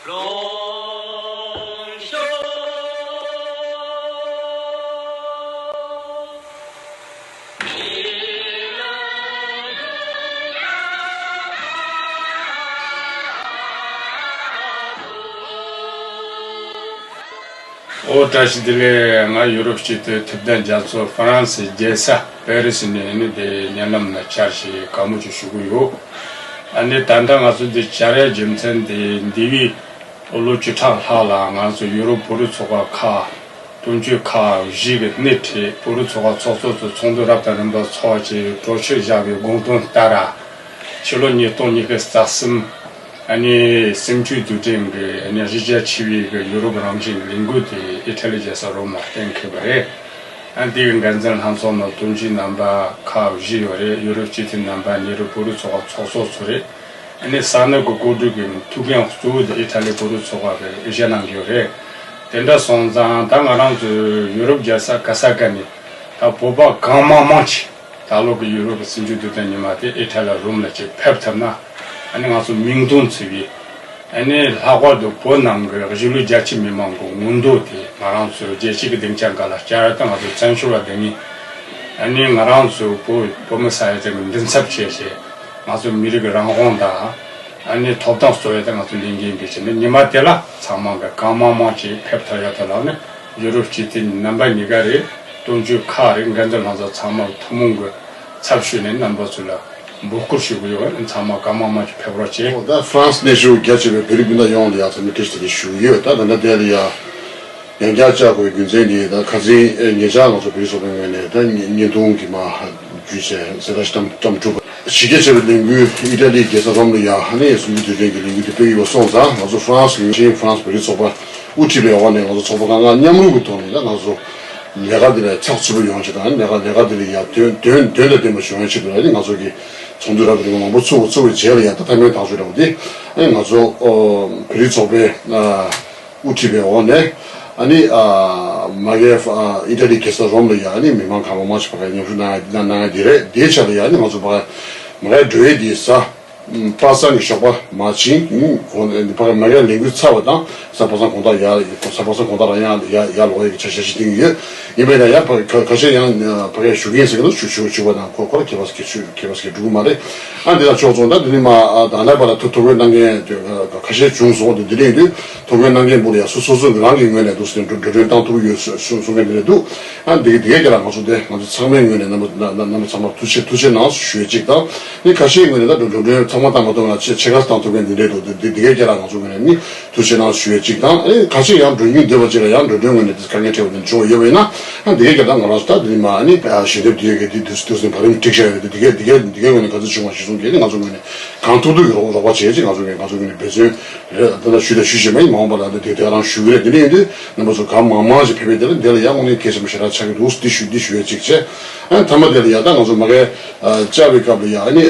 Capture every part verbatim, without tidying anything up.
ཨོ་བཀྲ་ཤིས་བདེ་ལེགས། ང་ཡུ་རོབ་སྤྱི་མཐུན་ཐུབ་བསྟན་རྒྱ་མཚོ་ཧྥ་རན་སིའི་རྒྱལ་ས་པེ་རི་སི་ནས་ནི་དེ་ཉེ་ལམ་ན་བཅར་ཞེས་བཀའ་མོལ་ཅིག་ཞུ་གི་ཡོད། ཨ་ནི་ད་ལྟ་ང་ཚོ་འདི་བཅར་ཡའི་རྒྱུ་མཚན་དེ་འདི་བའི་ལོ་བཅུ་ཕྲག་ལྷག་ལ་ང་ཚོ་ཡུ་རོབ་བོད་རིགས་ཚོགས་པ་ཁག་དོན་གཅོད་ཁག་བཞི་གི་སྣེ་ཁྲིད་བོད་རིགས་ཚོགས་པ་ཚོགས་གཙོ་ཚོས་ཚོགས་འདུ་རབ་དང་རིམ་པ་འཚོགས་བྱས་གྲོས་ཆོད་བཞག་པའི་དགོངས་དོན་ལྟར། ཕྱི་ལོ་ཉིས་སྟོང་ཉི་ཤུ་རྩ་གསུམ། ཨ་ནི་སུམ་ཅུ་དུས་དྲན་གྱི་ཨ་ནི་གཞིས་ཆགས་ཆེ་བའི་གི་ཡུ་རོབ་རང་བཞིན་གྱི་ལས་འགུལ་དེ་ཨི་ཊ་ལི་རྒྱལ་ས་རོམ་ལ་གཏན་འཁེལ་བ་རེད། ཨ་འདི་གི་འགན་འཛིན་ལྷན་ཚོགས་ནང་དོན་གཅོད་རྣམ་པ་ཁག་བཞི་ཡོད་རེད། ཡུ་རོབ་སྤྱི་མཐུན་རྣམ་པ་ནས་རུ་བོད་རིགས་ཚོགས་པ་ཚོགས་གཙོ་ཚོ་རེད། ཨ་ནི་ས་གནས་ཀྱི་བཀོད་སྒྲིག་གི་ཐུགས་འགན་གཙོ་བོ་དེ་ཨི་ཊ་ལི་བོད་རིགས་ཚོགས་པ་གི་ཨེ་ཤ་ཡ་ནང་གི་ཡོད་རེད། དེ་འདྲ་སོང་ཙང་ད་ང་རང་ཚོ་ཡུ་རོབ་རྒྱལ་ས་ག་ས་ག་ནས་ད་བོད་པ་གང་མང་མང་ཅིག་ད་ལོ་གི་ཡུ་རོབ་ཀྱི་སུམ་ཅུ་དུས་དྲན་ཉི་མ་དེ་ཨི་ཊ་ལི་རོམ་ལ་ཅིག་ཕེབས་ཐུབ་ན། ཨ་ནི་ང་ཚོ་མིང་དོན་མཚུངས་པའི་ཨ་ནི་ལྷག་པར་དུ་བོད་ནང་གི་གཞིས་ལུས་རྒྱ་ཆེ་མི་མང་གི་མངོན་འདོད་དེ་ང་རང་ཚོའི་རྒྱལ་སྤྱི་གི་སྡིངས་ཆ་འགའ་ལ་བཅར་ཏེ་ང་ཚོ་བཙན་བྱོལ་བ་འདི་ནི་ཨ་ནི་ང་རང་ཚོའི་བོད་བོད་མི་ས་ཡ་དེ་གི་མགྲིན་ཚབ་བྱས་བྱས་ང་ཚོ་མི་རིགས་ཀྱི་རང་དབང་དང་ཨ་ནི་ཐོབ་ཐང་རྩོད་ཡ་དེ་ང་ཚོ་ལས་འགན་འདི་བྱས་ནས་ཉི་མ་དེ་ལ་ཚང་མ་གི་གང་མང་མང་ཅིག་ཕེབས་ཐུབ་ཡ་དེ་ལ་ནི་ཡུ་རོབ་སྤྱི་མཐུན་རྣམ་པ་གཉིས་ཀ་རེད། དོན་གཅོད་ཁག་རེད། འགན་འཛིན་ལྷན་ཚོགས་ཚང་མ་ཐུན་མོང་གི་ཚབ་ཞུས་ནས་རྣམ་པ་ཚོ་ལ་འབོད་སྐུལ་ཞུ་གི་ཡོད། ཚང་མ་གང་མང་མང་ཅིག་ཕེབས་རོགས་བྱེད། ད་ཧྥ་རན་སི་གནས་བཞུགས་རྒྱ་ཆེ་བའི་བོད་རིགས་སྤུན་ཟླ་ཡོངས་ལ་ཡང་འཚམས་འདྲི་བཀྲ་ཤིས་བདེ་ལེགས་ཞུ་གི་ཡོད། ད་ད་ལྟ་དེ་ལ་ཡང་ཡང་བསྐྱར་བཅར་དགོས་པའི་རྒྱུ་མཚན་དེ་ད་ཁ་སང་ཉེ་ཆར་ང་ཚོ་བོད་རིགས་ཚོགས་པའི་ངོས་ནས་ད་བརྙན་ཐུང་གི་མ་བརྒྱུད་བྱས་གསལ་བསྒྲགས་ཞིག་བཏང་བཏང་གྲུབ་པ། གཞི་རྒྱ་ཆེ་བའི་ལས་འགུལ་ཨི་ཊ་ལིའི་རྒྱལ་ས་རོམ་ལ་ཡང་ཧ་ནས་སུམ་ཅུ་དུས་དྲན་གྱི་ལས་འགུལ་དེ་སྤེལ་ཡོད་པ་སོང་ཙང་ང་ཚོ་ཧྥ་རན་སི་ནས་ཧྥ་རན་སི་བོད་རིགས་ཚོགས་པ་དབུ་ཁྲིད་པའི་འོག་ནས་ང་ཚོ་ཚོགས་པ་ཁག་ལྔ་མཉམ་རུབ་ཀྱི་ཐོག་ནས་ད་ང་ཚོ་ལས་ཀ་འདི་ལ་ཚགས་ཚུད་པོ་ཡོང་ཆེད་དང་ལས་ཀ་ལས་ཀ་འདི་ལ་ཡང་དོན་དོན་དོན་དང་ལྡན་པ་བྱུང་ཡ་ཆེད་དུ་ལ་ནི་ང་ཚོ་གི་ཚོགས་འདུ་རབ་དང་རིམ་པ་མང་པོ་ཚུགས་པ་ཚུགས་པའི་རྗེས་ལ་ཡང་ད་མཐའ་མའི་ཐག་གཅོད་འདྲ་བོ་འདི་ཨེ་ང་ཚོ་ཨོ་བོད་རིགས་ཚོགས་པའི་ཨ་དབུ་ཁྲིད་པའི་འོག་ནས་ཨ་ནི་ཨ་མ་གི་ཨ་ཨི་ཊ་ལི་རྒྱལ་ས་རོམ་ལ་ཡང་ཨ་ནི་མི་མང་གང་མང་མང་ཞིག་ཕ་གིར་མཉམ་ཞུགས་གནང་ཡ་འདི་གནང་གནང་ཡ་འདི་རེད། འདིའི་ཆ་ལ་ཡང་ཨ་ནི་ང་ཚོ་ཕ་གི་མ་གི་འགྲོ་ཡས་འདི་ས། པ་སངས་ཀྱི་ཞོགས་པ་མ་ཕྱིན། ཕ་གི་མ་གིར་ལས་འགུལ་ཚར་བ་དང་ས་པ་སངས་དགོང་དག་ཡར་ས་པ་སངས་དགོང་དག་རང་ཡང་ཡར་ཡར་ལོག་ཡས་ཀྱི་ཆ་ཞག་ཅིག་བཏིང་གི་ཡོད། ཡིན་པས་ན་ཡང་ཕ་གི་ཁ་ཁ་ཤས་ཡང་ཕ་གིར་བཞུགས་མཁན་ཟེར་གི་འདུག་བཞུགས་བཞུགས་བཞུགས་པ་དང་ཁོ་ཁོ་ར་ཁྱད་པར་ཁྱད་ཁྱད་པར་ཞིག་འགྲོ་གི་མ་རེད། ཨ་འདི་དང་ཕྱོགས་མཚུངས་ད་འདི་ནི་མ་ད་ལྟ་བར་ལ་ཐུགས་ཐུགས་ཁུར་གནང་མཁན་ཁ་ཤས་བྱུང་སོང་། འདི་འདི་རེད་འདུག་ཐུགས་ཁུར་གནང་མཁན་པོ་ལ་ཡང་སོ་སོ་སོ་གི་རང་གི་ངོས་ནས་འདུག་ཟེར་ནས་འགྲོ་འགྲོ་གྲོན་བཏང་ཐུབ་ཀྱི་ཡོད་གསུང་གསུང་མཁན་འདི་རེད་འདུག་ཨ་འདི་འདི་གའི་རྒྱ་ལ་ང་ཚོ་དེ་ང་ཚོ་ཚང་མའི་ངོས་ནས་རྣམ་པ་རྣམ་པ་ཚང་མར་ཐུགས་རྗེ་ཐུགས་རྗེ་གནང་ཞུ་ཡས་གཅིག་དང་། ནི་ཁ་ཤས་ངོས་ནས་ད་འགྲོ་འགྲོ་གྲོན་ཚང་མ་བཏང་མ་ཐུབ་ན་ཕྱེད་ཕྱེད་ཀ་བཏང་ཐུབ་མཁན་འདི་འདྲས་འདུག་འདི་འདི་གའི་རྒྱ་ལ་ང་ཚོ་ངོས་ནས་ནི་ཐུགས་རྗེ་གནང་ཞུ་ཡས་གཅིག་དང་། ཨེ་ཁ་ཤས་ཡང་འགྲོ་སྙིང་འདོད་པ་ཅིག་ལ་ཡང་འགྲོ་གྲོན་ངོས་ནས་དེ་དཀའ་ངལ་འཕྲད་པ་དེ་འབྱུང་བ་ཡོད་པ་ཡིན་ན། ཨ་འདི་གའི་རྒྱ་ལ་ང་རང་ཚོ་ད་འདི་ནི་མ་ནི་ཞལ་འདེབས་འདི་ཡོད་གི་འདི་དུས་དུས་ཟིན་བར་རིམ་འགྲིག་བྱ་ཡོད་རེད། འདི་གའི་འདི་གའི་འདི་གའི་ངོས་ནས་ག་ཚོད་བྱུང་བ་གཞི་བཟུང་གིས་ནི་ང་ཚོ་ངོས་ནས་གང་ཐུབ་ཐུབ་ཀྱི་རོགས་རོགས་པ་བྱེད་ཅིག་ང་ཚོ་ངོས་ང་ཚོ་ངོས་ནས་འབད་བརྩོན། རེད། ད་ལྟ་ཞུས་དང་ཞུ་བཞིན་པ་ཡིན། མ་འོངས་པ་ལ་ད་དེ་དེ་རང་ཞུ་གི་རེད། དེ་འདྲ་ཡིན་དུས་རྣམ་པ་ཚོ་གང་མང་མང་ཞིག་ཕེབས་པའི་དེ་ལ་དེ་ལ་ཡང་དངོས་གནས་གལ་ཆེན་པོ་ཞེ་དྲག་ཆགས་ཀྱི་འདུག་འདི་ཞུ་འདི་ཞུ་ཡས་གཅིག་བྱས། ཨ་མཐའ་མ་དེ་ལ་ཡང་ད་ང་ཚོ་མ་གིར་བཅར་བའི་སྐབས་ལ་ཡང་ཨ་ནི་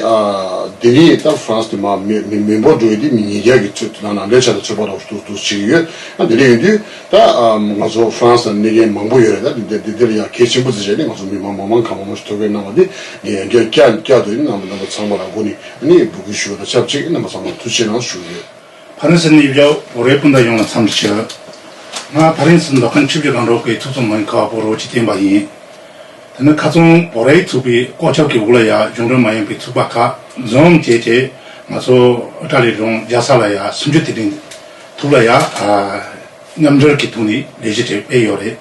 ལྡི་ལི་ད་ཧྥ་རན་སི་དེ་མ་མི་མི་མི་འབོར་འགྲོ་ཡི་དེ་མི་ཉིས་བརྒྱ་གི་ཚོད་ནང་ནང་འདྲའི་ཆ་དང་ཚོད་དཔག་འདྲ་བོ་འདུག་འདུག་བྱེད་ཀྱི་ཡོད། ཨ་དེ་འདྲ་ཡིན་དུས་ད་ང་ཚོ་ཧྥ་རན་སི་ནང་གནས་མཁན་མང་པོ་ཡོད་རེད། ད་དེ་དེ་དེ་ལ་ཡང་གལ་ཆེན་པོ་བརྩི་བྱས་ནས་ང་ཚོ་མི་མང་མང་མང་གང་མང་མང་ཞིག་ཐུགས་ཁུར་གནང་བ་དེ་ངས་ཡང་བསྐྱར་བསྐྱར་བསྐྱར་དུ་ཡིན་རྣམ་པ་རྣམ་པ་ཚང་མ་ལ་སྒོ་ནས་ཨ་ནི་འབོད་སྐུལ་ཞུ་བ་དང་ཆབས་ཅིག་རྣམ་པ་ཚང་མ་ཐུགས་རྗེ་གནང་ཞུ་གི་ཡོད། ཕ་རན་སི་ནས་ཡོད་བོད་རིགས་སྤུན་ཟླ་ཡོངས་ལ་འཚམས་འདྲི་ཞུ། ང་ཕ་རན་སི་མདོ་ཁམས་ཆུ་བཞི་སྒང་དྲུག་གི་ཚོགས་གཙོ་མ་ཡིན་ཁ་བ་བོད་རོགས་ཀྱི་བསྟན་པ་ཡིན། དེ་ནི་ཁ་ཚང་བོད་རིགས་ཚོགས་པའི་བཀོད་ཁྱབ་ཀྱི་འོག་ལ་ཡ་གཞུང་འབྲེལ་མ་ཡིན་པའི་ཚོགས་པ་ཁག་འཛོམས་བྱས་རྗེས་ང་ཚོ་ཨི་ཊ་ལི་རོམ་རྒྱལ་ས་ལ་ཡ་སུམ་ཅུ་དུས་དྲན་ཐོག་ལ་ཡ་མཉམ་འབྲེལ་གྱི་ཐོག་ནས་ལས་གཞི་དེ་སྤེལ་ཡོད་རེད།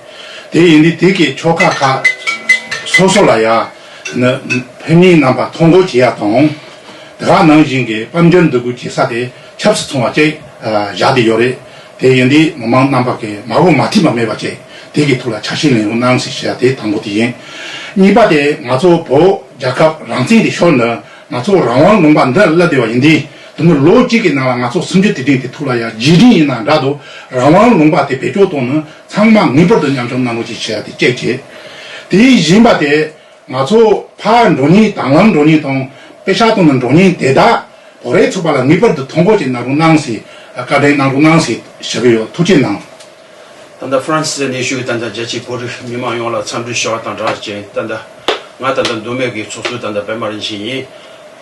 དེ་ཡིན་དུས་དེ་གའི་ཆོལ་ཁ་ཁག་སོ་སོ་ལ་ཡ་ནི་ཕེབས་མཁན་རྣམ་པ་ཐོ་འགོད་བྱེད་ཡ་དང་། དེ་ག་ནང་བཞིན་གྱི་དཔལ་འབྱོར་འདུ་འགོད་བྱེད་ས་དེ་ཆབ་སྲིད་ཚོང་བ་བཅས་བཞག་བསྡད་ཡོད་རེད། དེ་ཡིན་དུས་མི་མང་རྣམ་པ་གིས་མ་གོ་མ་ཐོས་པ་མེད་པ་བཅས་དེ་གའི་ཐོག་ལ་ཆ་ཤས་ལེན་རོགས་གནང་ཞེས་བཤད་དེ་དང་པོ་དེ་ཡིན། གཉིས་པ་དེ་ང་ཚོ་བོད་རྒྱལ་ཁབ་རང་བཙན་དེ་ཤོར་ནས་ང་ཚོ་རང་དབང་ལུང་པ་འདི་སླེབས་བསྡད་པ་ཡིན་དུས་དེ་ནི་ལོ་གཅིག་གི་ནང་ལ་ང་ཚོ་སུམ་ཅུ་དུས་དྲན་དེ་ཐོག་ལ་ཡ་རྗེས་དྲན་ཡིན་ན་འདྲ་འདུག་རང་དབང་ལུང་པ་དེ་བེད་སྤྱོད་གཏོང་ནས་ཚང་མ་ངེས་པར་དུ་མཉམ་ཞུགས་གནང་རོགས་ཞེས་བཤད་དེ་གཅིག་བྱས། དེ་བཞིན་པ་དེ། ང་ཚོ་ཕར་འགྲོ་མཁན་དང་ལམ་འགྲོ་མཁན་དང་པེ་ཤག་གཏོང་ནས་འགྲོ་མཁན་དེ་དག་བོད་རིགས་ཚོགས་པ་ལ་ངེས་པར་དུ་ཐོ་འགོད་ཅིག་གནང་རོགས་གནང་ཟེར་བཀའ་དྲིན་གནང་རོགས་གནང་ཟེར་ཞུ་གི་ཡོད། ཐུགས་རྗེ་གནང་། ད་ལྟ་ཧྥ་རན་སི་ནས་བཞུགས་ད་ལྟ་རྒྱལ་སྤྱིའི་བོད་རིགས་མི་མང་ཡོངས་ལ་འཚམས་འདྲི་ཞུ་བ་དང་སྦྲགས་ཅན་ད་ལྟ་ང་ད་ལྟ་མདོ་སྨད་ཀྱི་ཚོགས་གཙོ་ད་ལྟ་པད་མ་རིན་ཆེན་ཡིན།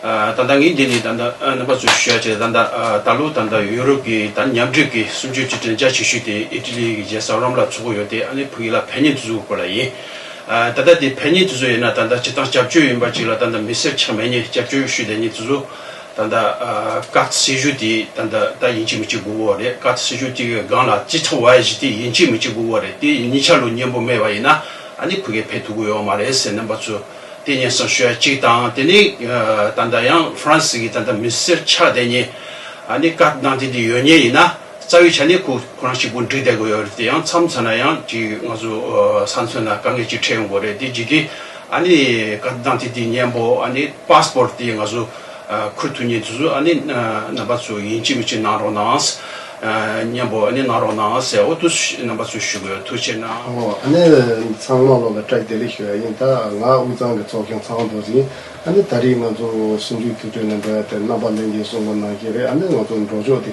ཨ། ད་ལྟ་ངས་འདི་ནས་ད་ལྟ་ཨ་རྣམ་པ་ཚོར་ཞུ་ཡ་བྱས། ད་ལྟ་ཨ་ད་ལོ་ད་ལྟ་ཡུ་རོབ་ཀྱི་ད་མཉམ་འབྲེལ་གྱི་གསུམ་བཅུའི་དུས་དྲན་རྒྱ་ཆེ་ཤོས་དེ་ཨི་ཊ་ལི་གི་རྒྱལ་ས་རོམ་ལ་ཚོགས་ཀྱི་ཡོད་དེ། ཨ་ནི་ཕ་གི་ལ་ཕན་ཉེ་དུས་ཚོད་སྐོར་ལ་ཡིན། ཨ། ད་ལྟ་དེ་ཕན་ཉེ་དུས་ཚོད་ཡིན་ན། ད་ལྟ་སྤྱིར་བཏང་སྐྱབས་བཅོལ་ཡིན་པ་ཅིག་ལ་ད་ལྟ་མི་སེར་ཆགས་མེད་ཉེ་སྐྱབས་བཅོལ་ཞུས་བསྡད་ཉེ་དུས་ཚོད། ད་ལྟ་ཨ་ཀར་ཌི་སྲིད་ཇུས་དེ་ད་ལྟ་ད་ཡིན་གཅིག་མིན་གཅིག་དགོས་པ་རེད། ཀར་ཌི་སྲིད་ཇུས་དེ་གི་སྒང་ལ་ཅི་ཐུབ་བ་ཞིག་དེ་ཡིན་གཅིག་མིན་གཅིག་དགོས་པ་རེད། དེ་གཉིས་ཆ་ལ་མཉམ་པོ་མེད་པ་ཡིན་ན་ཨ་ནི་ཕ་གི་ཕན་ཐོགས་ཀྱི་ཡོད་མ་རེད་ཟེར། རྣམ་པ་ཚོ་དེ་སྙན་སེང་ཞུ་ཡ་གཅིག་དང་། དེ་ནས་ཨ་ད་ལྟ་ཡང་ཧྥ་རན་སི་གི་ད་ལྟ་མི་སེར་ཆགས་བསྡད་ཉེ་ཨ་ནི་ཀར་ཌི་དང་དེ་དེ་ཡོད་ཉེ་ཡིན་ན། རྩ་བའི་ཆ་ནས་ཁོ་ཁོ་རང་གཅིག་པུ་འགྲིག་བསྡད་དགོས་ཡོད་རེད། དེ་ཡང་མཚམས་མཚམས་ན་ཡང་ཅིག་ང་ཚོ་ཨ་ས་མཚམས་ན་དཀའ་ངལ་ཅིག་འཕྲད་ཡོང་གི་རེད། དེ་བརྒྱུད་དེ་ཨ་ནི་ཀར་ཌི་དང་དེ་དེ་མཉམ་པོ་ཨ་ནི་པཱ་སི་པོར་ཊི་དེ་ང་ཚོ་ཨ་ཁུར་ཐུབ་ཉེ་དུས་ཚོད་ཨ་ནི་ཨ་རྣམ་པ་ཚོ་ཡིན་གཅིག་མིན་གཅིག་གནང་རོགས་གནང་། ཨ་མཉམ་པོ་ཨ་ནི་གནང་རོགས་གནང་ཟེར། འོ་དུ་རྣམ་པ་ཚོ་ཞུ་དགོས། ཐུགས་རྗེ་གནང་། ཨོ། ཨ་ནི་ཚང་མ་ལོ་ལ་བཀྲ་ཤིས་བདེ་ལེགས་ཞུ་ཡ་ཡིན། ད་ང་དབུས་གཙང་གི་ཚོགས་ཆུང་ཚང་དོ་ཟིན། ཨ་ནི་ད་རེས་ང་ཚོ་གསུམ་བཅུའི་དུས་དྲན་ནས་འགྲོ་ཡ་དེ་རྣམ་པ་ལྷན་རྒྱས་གསུང་གི་ནང་བཞིན་རེད། ཨ་ནི་ང་ཚོ་འགྲོ་ཕྱོགས་དེ་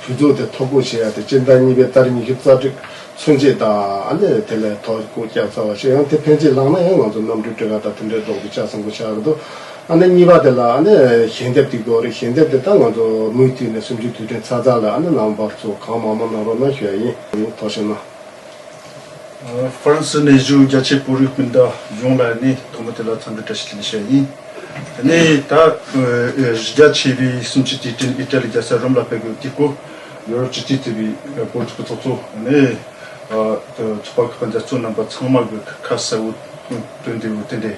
དུས་ཚོད་དེ་མཐོ་པོ་བྱེད་ཡ་དེ་སྤྱི་ཟླ་གཉིས་པའི་ཏ་རིག་ཉི་ཤུ་རྩ་དྲུག་ཚུན་ཆད་དང་། ཨ་ནི་དེ་ལས་ཐོ་འགོ་བརྒྱབ་ཚར་བ་ཞིག་ཡང་དེ་ཕན་ཆད་ལངས་ན་ཡང་ང་ཚོ་གནམ་གྲུ་སྤྲད་ག་དང་དེ་འདྲའི་ལྡོག་ཏུ་ཆ་ཚང་པོ་ཆགས་ཀྱི་འདུག་ཨ་ནི་གཉིས་པ་དེ་ལ་ཨ་ནི་ཞལ་འདེབས་དེ་དགོས་རེད། ཞལ་འདེབས་དེ་ད་ང་ཚོ་མུ་མཐུད་ནས་གསུམ་བཅུའི་དུས་དྲན་ཚར་ཚར་ལ་ཨ་ནི་རྣམ་པ་ཚོ་གང་མང་མང་གནང་རོགས་གནང་ཞུ་ཡ་ཡིན། ཐུགས་རྗེ་གནང་། ཨ། ཧྥ་རན་སི་ནས་བཞུགས་རྒྱ་ཆེའི་བོད་རིགས་སྤུན་ཟླ་ཡོངས་ལ་ནི་ཐོག་མ་དེ་ལ་འཚམས་འདྲི་བཀྲ་ཤིས་བདེ་ལེགས་ཞུ་ཡ་ཡིན། དེ་ནས་ད་ཨ་རྒྱ་ཆེ་བའི་གསུམ་བཅུའི་དུས་དྲན་ཨི་ཏ་ལི་རྒྱལ་ས་རོམ་ལ་སྤེལ་དགོས་དུས་སྐོར། ཡོ་རོབ་སྤྱི་མཐུན་ཚོགས་པའི་བོད་ཚོགས་པའི་ཚོགས་གཙོ་ནས་ཨ་ཚོགས་པ་ཁག་མཛད་གཙོ་རྣམ་པ་ཚང་མ་གི་ཁ་གསལ་བོ་དོན་བདེ་བོ་དེ་འདྲའི་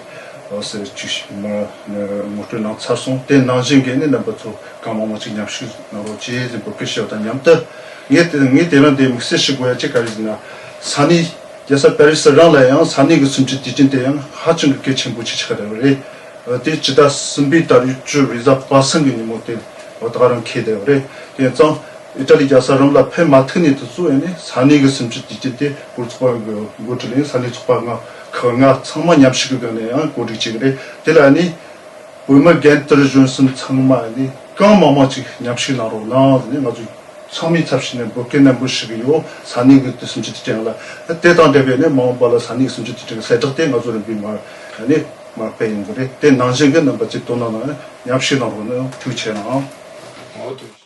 ཨ་ཟེར་ཅིག་མ་ངོ་སྤྲོད་གནང་ཚར་སོང་། དེ་ནང་བཞིན་གྱི་ནི་རྣམ་པ་ཚོ་གང་མང་མང་ཅིག་མཉམ་ཞུགས་གནང་རོགས་བྱེད་ཟེར་འབོད་སྐུལ་ཞུ་བ་དང་མཉམ་དུ། ངས་དེ་ངས་དེ་རིང་འདིར་དམིགས་བསལ་ཞུ་དགོས་ཡ་ཅིག་ག་རེ་ཟེར་ན། ས་གནས་རྒྱལ་ས་པེ་རི་སི་རང་ལ་ཡང་ས་གནས་ཀྱི་གསུམ་བཅུའི་དུས་དྲན་དེ་ཡང་ཧ་ཅང་གི་གལ་ཆེན་པོ་ཅིག་ཆགས་ཡོད་རེད། དེ་ཕྱི་ཟླ་གསུམ་པའི་ཏ་རིག་བཅུ་རེས་གཟའ་པ་སངས་ཀྱི་ཉིན་མོ་དེ་ད་ག་རང་འཁེལ་བསྡད་ཡོད་རེད། དེ་ཡིན་ཙང་ཨི་ཏ་ལི་རྒྱལ་ས་རོམ་ལ་ཕེབས་མ་ཐུབ་ནས་དུས་ཚོད་ཡིན་ནས་ས་གནས་ཀྱི་གསུམ་བཅུའི་དུས་དྲན་དེ་བོད་ཚོགས་པ་གི་འགོ་ཁྲིད་ལ་ཡང་ས་གནས་ཚོགས་པ་ལྔ་ཁག་ལྔ་ཚང་མ་མཉམ་ཞུགས་ཀྱི་སྒང་ནས་ཡང་གོ་སྒྲིག་བྱས་ཀྱི་རེད། དེ་ལ་ནི་བོད་མི་རྒན་དར་གཞོན་གསུམ་ཚང་མ་ནི་གང་མང་མང་ཅིག་མཉམ་ཞུགས་གནང་རོགས་གནང་ཟེར་ནས་ང་ཚོས་ཚང་མའི་ཚབ་ཞུས་ནས་འབོད་སྐུལ་ནན་པོ་ཞུ་གི་ཡོད། ས་གནས་ཀྱི་དུས་གསུམ་བཅུའི་དུས་དྲན་ལ། དེ་དང་འབྲེལ་བའི་ནས་མ་འོངས་པ་ལ་ས་གནས་ཀྱི་གསུམ་བཅུའི་དུས་དྲན་གྱི་གསལ་བསྒྲགས་དེ་ང་ཚོ་རིམ་པས་མར་ནས་མར་སྤེལ་ཡོང་གི་རེད། དེ་ནང་བཞིན་གྱི་རྣམ་པ་ཚོས་དོ་སྣང་གནང་ནས་མཉམ་ཞུགས་གནང་རོགས་གནང་། ཐུགས་རྗེ་གནང་།